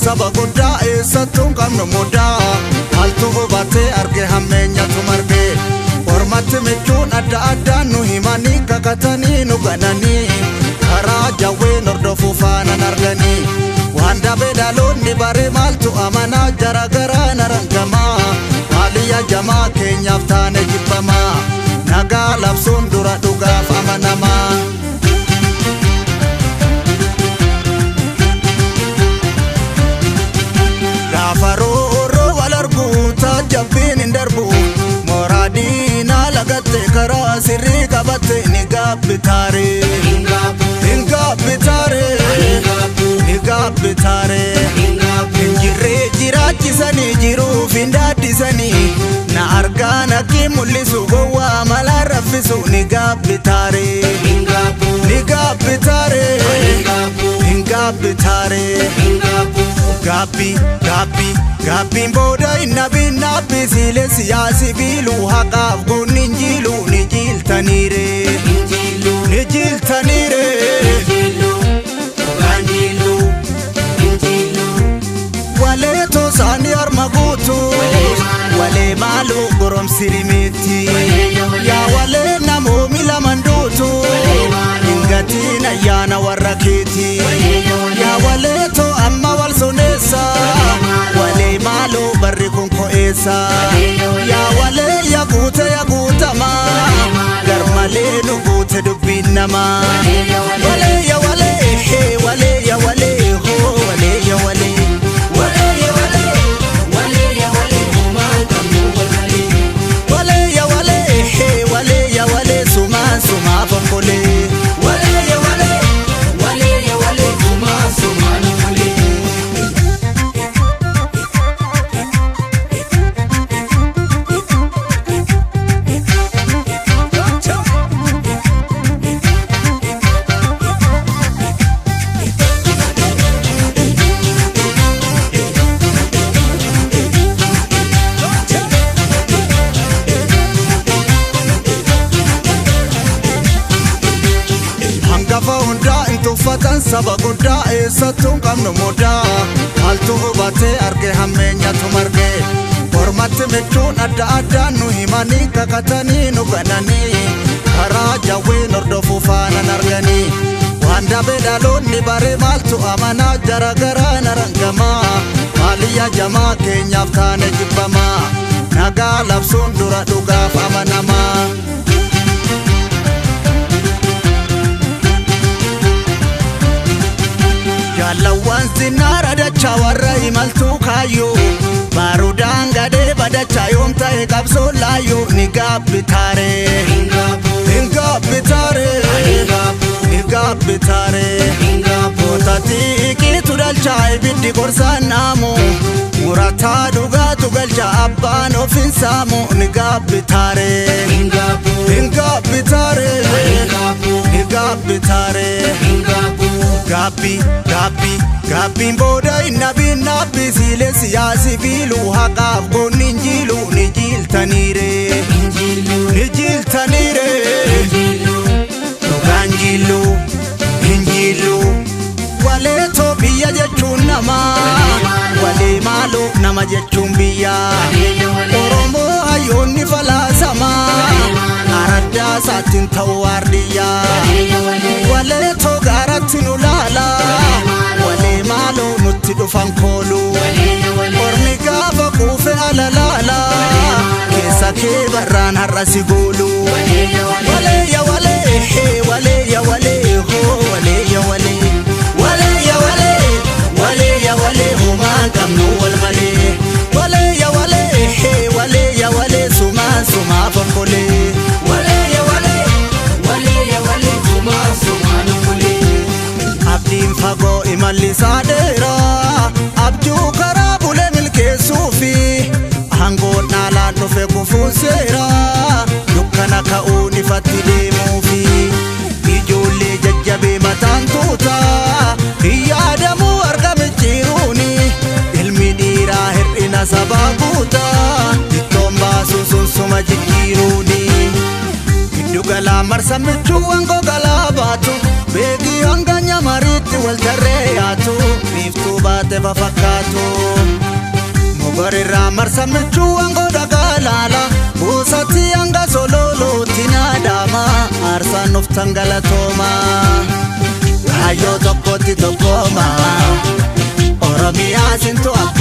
saba guddaa eessattuu hin qabnu mudaa. Maaltu hubatee arge hammeenyatu marge. Ormatti michuun adda addaan nu himanii kakatanii nu gananii. Karaa jawween hordofuu faanan arganii. Waan dabee dhaloonni bare maaltu amanaa jara garaa narangamaa. Maaliyya jamaa keenyaaf taane jibbamaa. Nagaa labsuun dura dhugaaf amanamaa. Gaafa rooroo wal argu taajjabbiin hin darbu. Mooraa diinaa lagatte karaa sirrii qabatte ni gaabbitaare. Hin gaabbitaare. Ni gaabbitaare. Hin jirree jiraachisanii jiruuf hin daaddisanii. Na argaa natti mul'isu gowwaa malaa raffisu ni gaabbitaare. Ni gaabbitaare. Hin gaabbitaare. Gaabbii gaabbii gaabbiin booda hin nabiin naabbii siilee siyaasi biilu haqaaf goonni hin jiilu ni jiiltaniire. Ni jiiltaniire. Walee toosaanii harma guutu. Walee maaloo goromsi rimeetti. Yaa walee namoomi laman duutu. Hin gatiin ayyaana warra keeti. Yaa walee too amma wal soneessa. Walee maaloo barri kun ko'eessa. Yaa walee yaa guute yaa guutamaa. Garmalee nu guute dubbiin namaa. Walee yaa walee hee walee yaa walee hoo walee yaa walee. Walee yaa walee. Walee ya walee hee walee ya walee sumaa sumaa fonkolee. Walee ya walee. Hangafa hundaa hin tuffatan saba guddaa eessattuu hin qabnu mudaa. Maaltu hubatee arge hammeenyatu marge. Ormatti michuun adda addaan nu himanii kakatanii nu gananii. Karaa jawween hordofuu faanan arganii. Waan dabee dhaloonni bare maaltu amanaa jara garaa narangamaa. Maaliyya jamaa keenyaaf taane jibbamaa. Nagaa labsuun dura dhugaaf amanamaa. Jaalawwan sinnaara dachaa warra imaltuu kaayyoo. Baarudaan gadee badachaa yoom ta'e qabsoo laayyoo ni gaabbitaare. Hin gaabbitaare. Ni gaabbitaare. Gootatti iqiitu dhalchaa ibiddi gorsaan naamu. Murataa dhugaatu galcha abbaan of hin saamu ni gaabbitaare. Hin gaabbitaare. Ni gaabbitaare. Gaabbii gaabbii gaabbiin booda hin nabiin naabbii siilee siyaasi biilu haqaaf goonni hin jiilu ni jiiltaniire. Ni jiiltaniire. Dhugaan jiillu hin jiillu. Walee too biyya jechuun nama. Walee maaloo nama jechuun biyya. Oromoo hayyoonni falaasamaa. Araddaa isaatiin ta'uu waardiyyaa. Walee too gaaratti nu laala. Walee maaloo nutti dhufan koolu. Ormi gaafa quufe alalaala. Keessa kee barraan har'a si goolu. Walee ya walee hee walee ya walee hoo walee ya walee. Walee ya walee walee ya walee homaa qabnu wal malee. Walee ya walee hee walee ya walee sumaa sumaa fonkolee. Walee ya walee. Abdiin fagoo imalli isaa dheeraa abjuu karaa bulee milkeessuufi aangoon dhaalaan dhufe kufuun seeraa dukkana ka'uun ifatti deemuufi ijoollee jajjabee mataan tuutaa hin yaadamuu argame jiruuni ilmi dhiiraa hir'ina sabaa guutaa ittoon baasuu sunsuma jijjiiruuni. Giddu galaa marsa michuuwwan gogalaa baatu beekii hanga nyamariitti wal tarree yaatu biiftuu baate. taate fafakkaatu. Mogorirraa marsa milchuu wangoo dhagaa laala. Buusatti hanga sololootti naadama. Aarsaan nuuf tangalatooma. Kaayyoo tokkotti tokkooma. Oromiyaa sintu abbaa.